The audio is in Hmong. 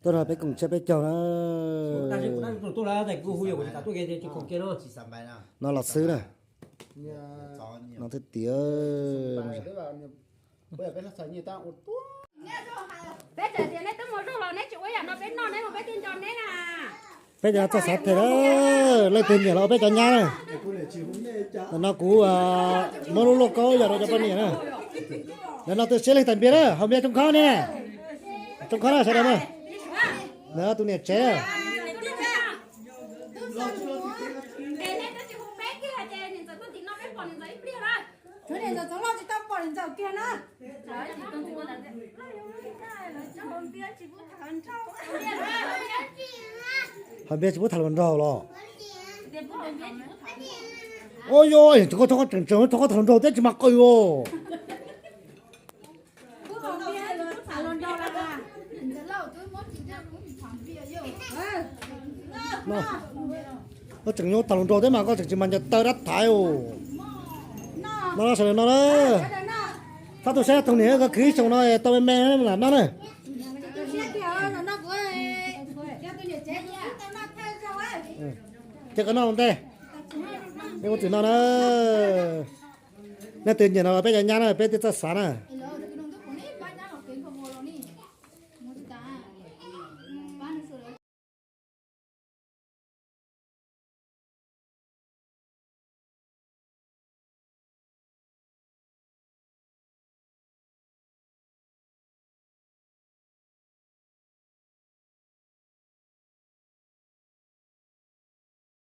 Tuaj no peb koom tsiab peb caug na. No los xwb na. No twb tiav. Peb cov no txog xav them na, leej twg nyiam los peb cov nyab na. Ntawm no kuv muab lub lauj kaub yog rau cov poj niam na. Ntawm no tus siab leeg tais npias na, haus npias tsoo khob ne. Tsoo khob na sawv daws na. Ntawm no tus niam tsev. Haus npias tsis pub tham hluas nraug los? Ua yog tseem tseem tham hluas nraug thiab tsis mas qw os. Koj tseem nyob tham hluas nraug thiab mas koj tseem tsis mas ncaws taw dab thaiv os. No sawv daws no na. Fab tus saib tus niam koj khwv ib xyoos no tau me me lam noj na. Ces koj noj ua ntej. Peb muab txwm noj na. Leej twg nyiam no los peb cov nyab na peb thiaj txawj xav na.